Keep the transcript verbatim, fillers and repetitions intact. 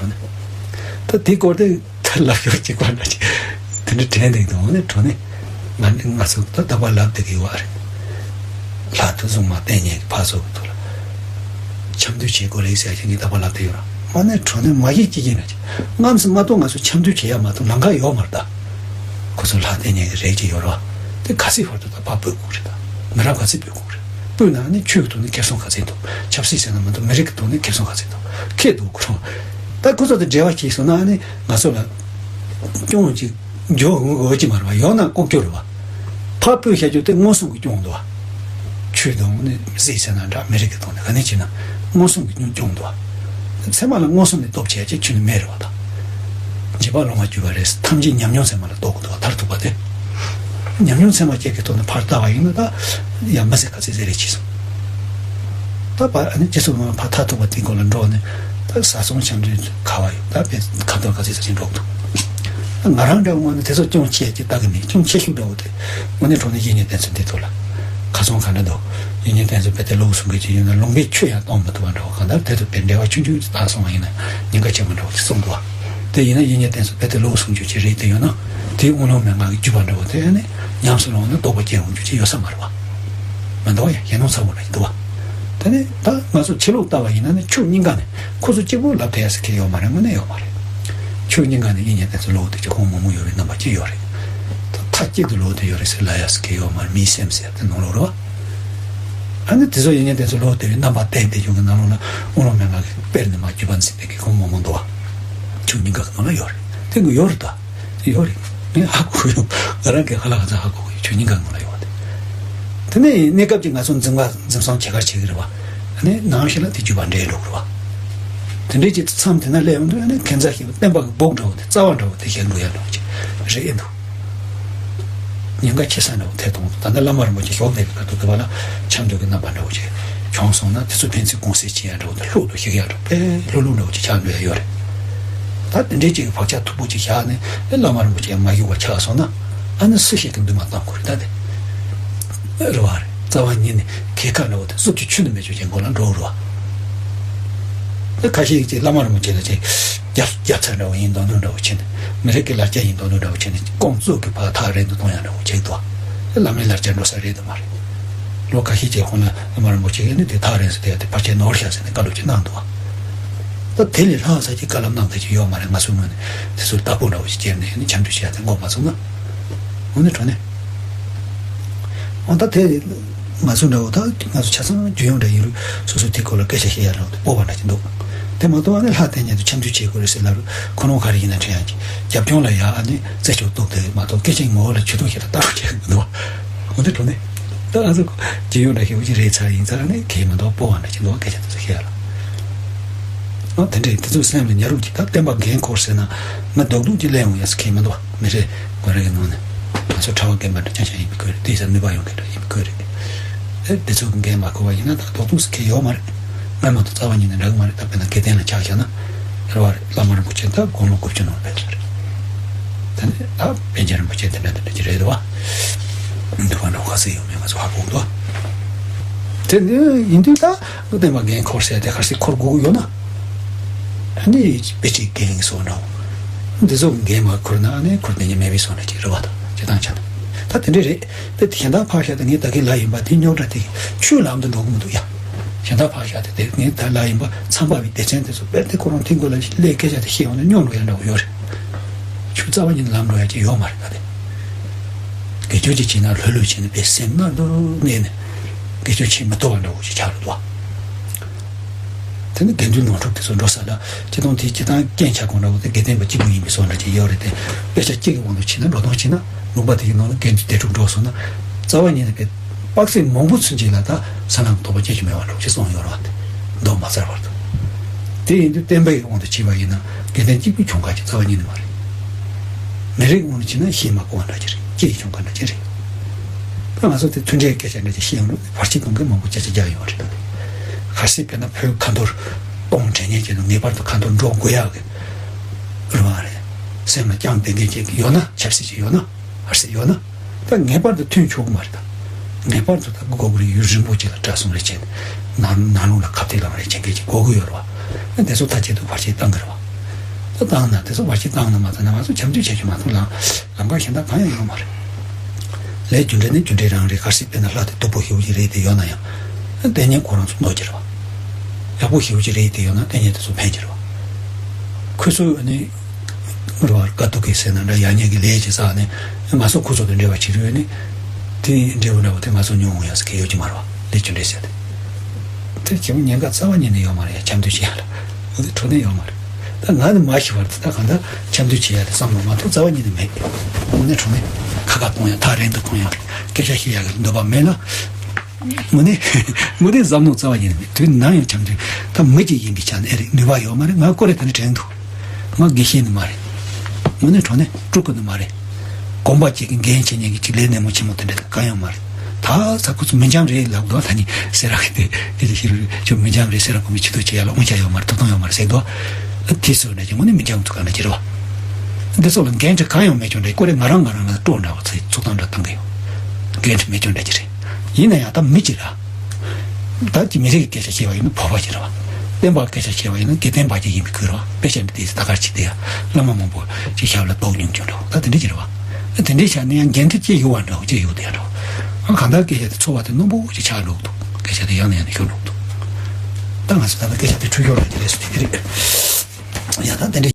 ད་དེའི་སྐོར་དེ་ད་ལབ་ཡོད་ཅིག་པ་འདྲ་ཅིག་དེ་འདྲ་དྲན་འདུག་དང་ནི་གྲོ་ནི་ང་ནི་ང་ཚོ་ད་ད་པ་ལབ་བསྡད་ཀྱི་ཡོད་རེད། ལྷ་དང་གཟུངས་མ་བསྟེན་མཁན་གྱི་ཕར་ཚུར་གྱི་ཐོག་ལ་འཆམ་མཐུན་བྱེད་དགོས་རེད་ཟེར་ཡ་ཅིག་ངས་ད་པ་ལབ་བསྡད་ཡོད་ར། མ་ནི་གྲོ་ནི་མ་གཞི་ཅི་ཡིན་ན་ཅིག་རྔམ་སེ་མ་གཏོགས་ང་ཚོ་འཆམ་མཐུན་བྱེད་ཡ་མ་གཏོགས་ལམ་ཁ་ཡོད་མ་རེད་ད། ཁོ་ཚོ་ལྷ་བསྟེན་མཁན་གྱི་རིགས་ཅིག་ཡོད་ར་བ། དེ་ག་ཚོད་བར་དུ་ད་ཕར་སྤོ་དགོས་རེད་ད། མི་རབས་ག་ཚོད་སྤོ་དགོས་རེད། སྤོས་ན་ནི་ཆོས་ཀྱི་ཐོག་ནས་ཁེ་བཟང་ག་ཚོད་འདུག་ཆབ་སྲིད་ཟེར་ན་མི་འདུག་མི་རིགས་ཀྱི་ཐོག་ནས་ཁེ་བཟང་ག་ཚོད་འདུག་ཁེ་འདུག་ཁོ་རང་། ད་ཁོ་ཚོ་དང་འབྲེལ་བ་བྱས་སོང་ན་ནི་ང་ཚོ་ལ་སྐྱོན་ཅིག་འཇོག་འོང་གི་ཡོད་ཀྱི་མ་རེད་བ། ཡོད་ན་ལྐོག་གྱུར་རེད་བ། ཕར་སྤོས་བྱ་རྒྱུ་དེ་མངོན་སུམ་གྱི་སྐྱོན་འདུག་བ། ཆོས་དང་ནི་སྲིད་ཟེར་ན་འདྲ་མི་རིགས་ཀྱི་ཐོག་ནས་ག་ནས་བྱས་ན་མངོན་སུམ་གྱི་སྐྱོན་སྐྱོན་འདུག་བ། ཚད་མ་ལ་མངོན་སུམ་ནས་རྟོགས་བྱས་ཅིག་ཁྱོན་ནས་མེད་རེད་བ་ད། རྗེ་འབངས་སློབ་མ་བརྒྱུད་པ་རེད། ཐམས་ཅད་ཉམས་མྱོང་ཚད་མ་ལ་རྟོགས་དགོས་འདུག་བ། མཐར་ཐུག་པ་དེ། ཉམས་མྱོང་ཚད་མ་ཅིག་གི་ཐོག་ནས་ཕར་ལྟ་བ་ཡིན་ན་ད། ཡང་མི་ཟེར་ག་ཚོད་ཟེར་རེད་ཅེས་སོ། ད་བར་ཨ་ནི་རྗེ་བཙུན་མ་ཕར་མཐར་ཐུག་པ་དེའི་སྐོར་ལ་འགྲོ་ནས་ད་བཟའ་ཚང་འཆམ་མཐུན་ག་བ་ཡོད་ད་དཔེ་ཁ་ཐོར་ག་ཚོད་ཟེར་ཅིག་འགྲོ་གི་འདུག་ང་རང་འདྲ་བོ་ངོས་ནས་དེ་ཚོ་སྐྱོན་ཆེ་ཅིག་ལྟ་གི་མེད། སྐྱོན་ཆེ་ཤོས་འདྲ་བོ་དེ་དངོས་གནས་དྲང་གནས་དབྱིག་གཉེན་བསྟེན་ཚུལ་འདི་ཐོག་ལ་ཁ་སང་ག་འདྲ་འདུག་དབྱིག་གཉེན་བསྟེན་ཚུལ་རྦད་དེ་ལོག་སོང་གི་ཅིག་ཡོད་ན་ལུང་པའི་ཆོས་ཡང་གཏོང་མི་ཐུབ་པ་འདྲ་བོ་གང་ལྟར་དེ་ཚོ་དཔེ་འབྲེལ་བ་ཆུང་ཆུང་ཅིག་བཏགས་སོང་བ་ཡིན་ན་ཉེན་ཁ་ཆེན་པོ་འདྲ་བོ་ཅིག་གསུངས་འདུག་བ། དེ་ཡིན་ན་དབྱིག་གཉེན་བསྟེན་ཚུལ་རྦད་དེ་ལོག་སོང་རྒྱུ་ཅིག་རེད། དེ་ཡོད་ན་དེའི་དབུ་ལུང་མན་ངག་གི་བརྒྱུད་པ་འདྲ་བོ་དེ་ནི་ཉམས་སུ་བླངས་ན་རྟོགས་པ་སྐྱེ་འོང་རྒྱུ་ཅིག་ཡོད་ས་མ་རེད་བ། མི་འདུག་ཡ་ཡིན་ནོ་ཚ་བོ་ལ་ཡིན་འདུག་བ། དེ་ནི་ད་ང་ཚོ་ཕྱི་ལོགས་ལྟ་བ་ཡིན་ན་ནི་ཕྱོགས་གཉིས་ཀ་ནས་ཁོ་ཚོ་གཅིག་པུ་ལབ་ཐུབ་ཡ་ཟེར་མཁན་ཡོད་མ་རེད། དངོས་གནས་ཡོད་མ་རེད། ཕྱོགས་གཉིས་ཀ་ནས་དབྱིག་གཉེན་བསྟེན་ཚུལ་ལོག་སྟེ་ཀྱི་ཁོང་མང་པོ་ཡོད་རེད། རྣམ་པ་གཅིག་ཡོད་རེད། ད་མཐའ་གཅིག་ཏུ་ལོག་སྟེ་ཡོད་རེད་ཟེར་ལབ་ཡ་ཟེར་མཁན་ཡོད་མ་རེད། མིའི་སེམས་ཟེར་ཡ་དེ་ནང་ལོགས་རེད་བ། ཨ་ནི་དེ་ཚོ་དབྱིག་གཉེན་བསྟེན་ཚུལ་ལོག་སྟེ་རྣམ་པ་གཏད་དེ་བྱུང་གི་ནང་ལོགས་ན་དབུ་ལུང་མན་ངག་གི་དཔེར་ན་མ་བརྒྱུད་པ་འཛིན་པའི་གི་ཁོང་མང་པོ་འདུག་བ། ཕྱོགས་གཉིས་ཀ་གི་ནང་ལ་ཡོད་རེད། དེ་ཡོད་རེད་ད། ཡོད་རེད། ངས་ཧ་གོ་ཡོད། ང་རང་གིས་ཧ་ལམ་ཧ་ཅང་ཧ་གོ་གི་ཡོད། ཆོས་ཉིན་གང་ངོ་ལ་ཡོད་པ་དེ། དེ་ནས་གནས་སྐབས་ཀྱི་ང་ཚོ་འཛིན་པ་འཛིན་བཟུང་བྱེད་ཀར་བྱེད་ཀྱི་རེད་བ། ཨ་ནི་ནང་བཞིན་ལ་དེ་རྒྱུད་པ་འདྲེས་འགྲོ་གི་རེད་བ། དེ་འདྲའི་ཅིག་མཚམས་དེ་ན་སླེབས་ཡོང་དུས་ཨ་ནི་ཁྱད་མཚར་ཞིག་བསྟན་པ་གི་སྦུག་འདྲ་བོ་དེ་རྩ་བ་འདྲ་བོ་དེ་བཞག་འགྲོ་ཡ་འདྲ་བོ་ཅིག་རེད་ཨེ་འདུག་ཉེན་ཁ་ཆེ་ས་འདྲ་བོ་ཐེབས་གཏོང་དུས་ད་ལྟ་བླ་མ་རིན་པོ་ཆེ་ཞོགས་འདེབས་ཀྱི་ཁ་ཐུག་དེ་བ་ལ་འཆམ་མཐུན་གྱི་རྣམ་པ་འདྲ་བོ་ཅིག་བྱུང་སོང་ན་དེ་ཚོ་ཕན་ཚུན་དགོངས་སེལ་བྱེད་ཡ་འདྲ་བོ་དེ་ལྷུག་ཏུ་ཞུགས་ཡ་འདྲ་བོ་དཔེ་ལྷུག་ལྷུག་འདྲ་བོ་ཅིག་ཆགས་འགྲོ་ཡ་ཡོད་རེད། ད་དེ་འདྲའི་ཅིག་བག་ཆགས་མཐུག་པོ་ཅིག་བཞག་ནས་ཨེ་བླ་མ་རིན་པོ་ཆེ་མ་བཞུགས་པ་ཆགས་སོང་ན་ཨ་ནི་སུ་ཞིག་གིས་འདུན་མ་བཏང་དགོས་རེད། ད་དེ་རེད་བ། རེད། རྩ་བ་ཉིད་ནས་གོས་དཀར་འདྲ་བོ་དེ་སྲུབས་ཀྱི་ཆུ་ནི་མེད་ཆོག་ཅན་མགོ་ལ་འགྲོ་རུ་བ། ད་ཁ་ཤས་ཅིག་བླ་མ་རིན་པོ་ཆེ་ལ་ཅིག་རྒྱབ་རྒྱབ་ཚར་འདྲ་བོ་ཡིན་མདོག་མདོག་འདྲ་བོ་བྱས་ནས་མི་རིགས་ཀྱི་ལར་རྒྱ་ཡིན་མདོག་མདོག་འདྲ་བོ་བྱས་ནས་ཁོང་གཙོས་ཀྱི་ཕར་ཐག་རིང་དུ་གཏོང་ཡ་འདྲ་བོ་བྱེད་འདུག་བ། བླ་མའི་ལར་རྒྱ་འགྲོ་ས་རེད་དུ་མ་རེད། ལོ་ཁ་ཤས་ཀྱི་གོང་ལ་བླ་མ་རིན་པོ་ཆེ་གིས་ནི་དེ་ཐག་རིང་སུ་བསྡད་ཡ་དེ་ཕལ་ཆེར་ནོར་ཤག་ཟེར་ནས་བཀའ་སློབ་ཅིག་གནང་འདུག་བ། ད་དེ་ལས་ལྷག་ས་ཅིག་བཀའ་སློབ་གནང་མཁན་ཅིག་ཡོད་མ་རེད། ང་ཚོའི་ངོས་ནས་དེ་ཚོར་བདག་པོ་འདྲ་བོ་ཞིག་བྱས་ནས་ནི་འཆམ་མཐུན་བྱས་ཏེ་འགོག་མ་ཚུགས་ན། དངོས་གནས་དྲང་གནས། འོ་ད་དེ་ང་ཚོ་འདྲ་བོ་ད་ང་ཚོ་ཆ་ཚང་རྒྱུས་ཡོད་འདྲ་ཡིན་རུང་སོ་སོའི་དེ་སྐོར་ལ་སྐད་ཆ་བཤད་ཡ་འདྲ་བོ་དེ་སྤོབས་པ་འདྲ་ཅིག་འདུག་དེ་མ་གཏོགས་ཨ་ནི་ལྷ་བསྟེན་མཁན་དང་འཆམ་མཐུན་བྱེད་དགོས་རེད་ཟེར་ལབ་རུང་ཁོ་རང་ག་རེ་ཡིན་ན་དྲན་ཡ་ཅིག་རྒྱབ་ལྗོངས་ལ་ཡ་ཨ་ནི་རྩེ་སྐྱོག་གཏུག་དེ་མ་གཏོགས་སྐད་ཆའི་ངོ་བོ་ལ་ཇུས་གཏོགས་ཞེ་དྲག་ལྟ་རུ་བྱེད་གི་འདུག་དངོས་གནས་དྲང་གནས། ད་ང་ཚོ་རྒྱུས་ཡོད་འདྲ་ཞེ་པོ་ཅིག་རེད་ཚར་ཡིན་ཙང་ཨ་ནི་གལ་མི་འདུག་སྤོབས་པ་འདྲ་ཅིག་འདུག་སྐད་ཆ་དེ་ཚོ་བཤད་ཡ་ལ། ཨ་དེ་འདྲས་དེ་ཚོ་སེམས་ལ་ཉར་རོགས་ཀྱིས་ད་བསྟན་པ་འགན་འཁུར་ཟེར་ན་མི་རྡོག་རྡོག་ཅིག་སླེབས་ཡོང་ཡ་ཟེར་མཁན་མི་འདུག་མི་རེ་ངོ་རེ་གི་ནང་ནས་ང་ཚོ་གྲྭ་པ་རྒན་པ་འདྲ་རྐྱང་རྐྱང་ཡིན་པའི་ཁུལ་རེད། དེ་ཡིན་ཙང་ནུས་པ་ཡོད་མཁན་འདྲ་ཡིན་པའི་ཁུལ་རེད། ཨེ་དེ་ཚོ་གི་འགན་མ་འཁུར་བ་ཡིན་ན་ད་རྡོག་རྡོག་ཟེར་མཁན་ཡོད་མ་རེད། སྔ་མ་དང་རྩ་བ་ཉིད་ནས་འདྲ་གི་མ་རེད། ད་དཔེར་ན་དགེ་ལྡན་ལ་ཆ་བཞག་ན་རེད་བ། རེད། བླ་མ་རིན་པོ་ཆེ་ད་དགུང་ལོ་དགུ་བཅུ་ནང་ཕེབས་ས་རེད། ད་ནི་ད་པཎ་ཆེན་རིན་པོ་ཆེ་དེ་འདྲ་དེ་འདྲ་ཅིག་རེད་བ། འདུལ་བ་འདྲ་ག་ཚོད་ཡོད་མེད་ང་ཚོ་ཧ་གོ་གི་འདུག་དེ་ནི་ཡིན་དུས་ད་བསྟན་པ་འགན་འཁུར་ཟེར་དེ་ག་ཚོད་འཁུར་དགོས་ཀྱི་ཡོད་ན། ཨ་ནི་དཔེ་ཆའི་རྒན་བཟོ་འདྲ་བོ། འདི་ཚོ་འགན་མ་འཁུར་ན་ཨ་ནི་འཁུར་དེ་ཉིད་མེད་པའི་བཟོ་འདྲ་ཅིག་རེད་བ། ད་སྤྱིར་བཏང་ཆ་ན་ད་དེ་འདྲས་རེད། དེ་གཞན་དག་ཕར་བཞག་སྟེ་ངས་ད་གིན་ལབ་ཡིན་པ་དེ་རྙོག་དྲ་དེ་ཆུའི་ལམ་དུ་འགྲོ་གི་མི་འདུག་ཡ། གཞན་དག་ཕར་བཞག་སྟེ་དེ་ངས་ད་ལབ་ཡིན་པ་མཚམས་པ་བའི་སྡེ་ཚན་དེ་ཚོ་དཔེ་དེ་ཁོ་རང་ཐེངས་དགུ་ལ་སླེབས་སྐད་ཆ་དེ་བཤད་ཡོང་ན་རྙོག་འགྲོ་ཡ་འདྲ་བོ་ཡོད་རེད། ཆུ་རྩ་བ་ཉིད་ནས་ལམ་འགྲོ་ཡ་ཅིག་ཡོད་མ་རེད་ད་དེ། དགེ་སྦྱོར་ཅིག་བྱས་ན་ལྷོད་ལྷོད་བྱས་ནས་དཔེ་སེམས་གནག་དུ་གནས་ནས་དགེ་སྦྱོར་བྱེད་མི་ཐུབ་པ་འདྲ་བོ་ཞིག་ཆགས་འདུག་བ། དེ་ནི་དགེ་འདུན་ནོར་འཁྲུལ་དེ་ཚོ་འགྲོ་ས་ལ་སྤྱི་དོན་དེ་སྤྱི་བཏང་རྐྱེན་ཆག་དགོས་འདྲ་བོ་དེ་དགེ་ལྡན་པ་གཅིག་པུ་ཡིན་པའི་བཟོ་འདྲ་ཅིག་ཡོད་རེད་དེ། དཔེ་ཆ་གཅིག་གི་དབང་དུ་བྱས་ན་འགྲོ་སྟངས་བྱས་ན་ལུང་པ་དེ་གི་ནང་ལ་དགེ་འདུན་སྡེ་དྲུག་འགྲོ་སོང་ན་རྩ་བ་ཉིད་ནས་དཔེ་དཔག་ཚད་མང་པོ་ཚུན་ཆད་ལ་ད་ས་ལམ་གྱི་རྟོགས་པ་སྐྱེ་རྒྱུ་མེད་པ་འདྲ་བོ་ཅིག་གསུངས་ཡོད་རེད་བ། དེ་མདོ་མ་བསྩལ་བར་དུ། དེ་ཡིན་དུས་བསྟན་པའི་དབང་དུ་བྱས་པ་ཡིན་ན་དགེ་ལྡན་གཅིག་པུའི་གྱོང་ཁ་ཅིག་རྩ་བ་ཉིད་ནས་མ་རེད། མི་རིགས་དབང་དུ་བྱས་ན་ཤེས་མ་གོ་བ་འདྲ་ཅིག་རེད། སྐྱེ་ཡི་གྱོང་ཁ་འདྲ་ཅིག་རེད། ད་ང་ཚོ་དེ་མཐུན་སྒྲིལ་སྐད་ཆ་འདྲ་ཅིག་བཤད་ཡོང་དུས་བར་ཆད་གཏོང་མཁན་མང་པོ་སྐད་ཆ་རྒྱག་ཡོང་རེད་ད། གལ་སྲིད་དཔེར་ན་བོད་ཁ་འཐོར་གཏོང་དྲན་མཁན་ཅིག་དང་ངེས་པར་དུ་ཁ་འཐོར་འགྲོ་དགོས་ཡག་གི་རེ་བ་རེད། སེམས་ལ་བཅངས་བསྡད་མཁན་ཅིག་ཡོད་ན་ཆབ་སྲིད་ཅིག་ཡོད་ན་གལ་སྲིད་ཡོད་ན། ད་ངེས་པར་དུ་མཐུན་ཆོག་གི་མ་རེད་ད། ངེས་པར་དུ་ད་སྒོ་ཁུར་ཡུན་རིང་པོ་ཅིག་ལ་གྲྭ་གསུམ་རེ་བྱས་ནས་ནང་ནང་ལོགས་ལ་ཁ་གཏད་ལམ་རེ་བྱེད་མཁན་ཅིག་དགོས་ཀྱི་ཡོད་རེད་བ། དེ་ཚོ་ད་ཆེད་དུ་བར་ཆད་བཏང་གི་རེད་བ། བཏང་ན་དེ་ཚོ་བར་ཆད་བཏང་ན་མ་བཏང་ན་ང་ཚོ་འཆམ་མཐུན་བྱེད་རྒྱུ་མ་གཏོགས་ལམ་ལམ་ཁ་གཞན་དག་གང་ཡང་ཡོད་མ་རེད། ལས་རྒྱུ་འབྲས་ནི་རྒྱུ་འབྲས་རང་རེད། གལ་སྲིད་དཔེར་ན་ལྷ་དེ་སྟུག་པོ་ཞེ་པོ་ཅིག་རེད་དེ་ཡོད་ན་ཡང་། ལྟས་ངན་ཁོ་རང་ཚོ་གནོད་ཀྱི་རེད་བ། ཡག་པོ་ཞེ་པོ་ཅིག་རེད་དེ་ཡོད་ན་ལྟས་ངན་དེ་ཚོ་ཕན་གྱི་རེད་བ། ཁོ་ཚོ་ནི། རེད་བ། དཀའ་སྡུག་གི་ཟེར་ན་འདྲ། ཡག་ཉེས་ཀྱི་ལས་ཅིག་བསགས་ནས་ང་ཚོ་ཁོ་ཚོ་དང་འབྲེལ་བ་བྱེད་རྒྱུ་ཡོད་ནི། དེ་འབྲས་བུ་འདྲ་བོ་དེ་ང་ཚོ་མྱོང་ཡོང་ཡ་ཟེར་མཁན་ཡོད་ཀྱི་མ་རེད་བ། ལས་རྒྱུ་འབྲས་ཟེར་དེ། དེ་ཁྱེད་ཉེན་ཁ་རྩ་བ་ཉིད་ནས་ཡོད་མ་རེད། འཆམ་མཐུན་བྱེད་ཡ་ལ་འོ་དེ་འཕྲོ་ནས་ཡོད་མ་རེད། ད་ང་ནི་མ་ཤི་བར་དུ་ད་གང་ལྟར་འཆམ་མཐུན་བྱེད་ཡ་དེ་བསམ་བློ་མ་གཏོགས་རྩ་བ་ཉིད་ནས་མེད། དངོས་གནས་དྲང་གནས་ཁ་ཁ་གཏོང་ཡ། ཐག་རིང་དུ་གཏོང་ཡ། སྐད་ཆ་བཤད་ཡ་གི་འདོད་པ་མེད་ན། དངོས་གནས་དངོས་གནས་བསམ་བློ་རྩ་བ་ཉིད་ནས་མེད། དུས་ནམ་ཡང་འཆམ་མཐུན། ད་མི་གཅིག་ཡིན་པའི་ཆ་ནས་ཨེ་རེད། ནུས་པ་ཡོད་མ་རེད། ང་ཀོ་རེ་ད་ནི་དྲན་འདུག་ང་དགེ་བཤེས་ནི་མ་རེད། དངོས་གནས་དྲང་གནས་སྤྲུལ་སྐུ་ནི་མ་རེད། དགོན་པ་གཅིག་གི་འགན་བྱེད་མཁན་གྱི་གཅིག་ལས་སྣེ་མོ་ཆེན་མོ་དེ་འདྲ་གང་ཡང་མ་རེད། ད་ས་ཁོ་ཚོ་མི་འཆམ་རེད་ལབ་འདུག་ད་ནི་སེ་ར་གི་དེ་དེ་དེ་ཤི་རུ་ཁྱོད་མི་འཆམ་རེད། སེ་ར་ཁོ་མི་ཆེ་ཐོག་བྱེད་ཡ་ལ་དབང་ཆ་ཡོད་མ་རེད། ཐོབ་ཐང་ཡོད་མ་རེད་ཟེར་འདུག་དེ་སོ་འདྲ་ཅིག་དངོས་གནས་མི་འཆམ་ཚོ་གང་འདྲ་ཅིག་རེད་བ། འདི་ཚོ་ལ་འགན་འཁྲི་གང་ཡང་མེད་ཀྱང་འདྲ། ཀོ་རེ་ང་རང་ང་རང་ལ་སྤྲོ་འདྲ་བ་ཚེ་ཚོགས་སྟངས་འདྲ་བཏང་གི་ཡོད། འགན་འཁྲི་མེད་ཀྱང་འདྲ་ཅིག་རེད། ཡིན་ན་ཡང་ད་མི་གཅིག་ར། ད་ཀྱི་མི་རིགས་ཀྱི་སྐད་ཆ་བཤད་པ་ཡིན་ན་བོད་པ་ཞིག་རེད་བ། བསྟན་པ་སྐད་ཆ་བཤད་པ་ཡིན་ན་དགེ་ལྡན་པ་ཅིག་ཡིན་པའི་ཁུལ་རེད་བ། དཔེ་ཆ་འདི་དེ་ད་གར་ཅིག་དེ་ཡ་བླ་མ་མང་པོ་ཅིག་ཞབས་ལ་གཏོགས་མྱོང་ཀྱང་འདྲ་བ། ད་དེ་འདྲ་ཅིག་རེད་བ། དེ་འདྲའི་ཆ་ནས་ཡང་འགན་འཁྲི་ཅིག་ཡོད་པ་འདྲ་བོ་ཅིག་ཡོད་དེ་ཡ་འདྲ་བ། ཨ་གང་ལྟར་སྐད་ཆ་དེ་ཚོར་བ་དེ་རྣོན་པོ་ཅིག་ཆགས་འགྲོ་གི་འདུག་སྐད་ཆ་དེ་ཡང་ནས་ཡང་ནས་ཤོར་འགྲོ་གི་འདུག་ད་ང་ཚོ་ད་ལྟ་སྐད་ཆ་དེ་འཕྲོ་ཤོར་ལ་དེ་རེད་ཟེར་དེ་རེད། ཡ་ད་དེ་འདྲ།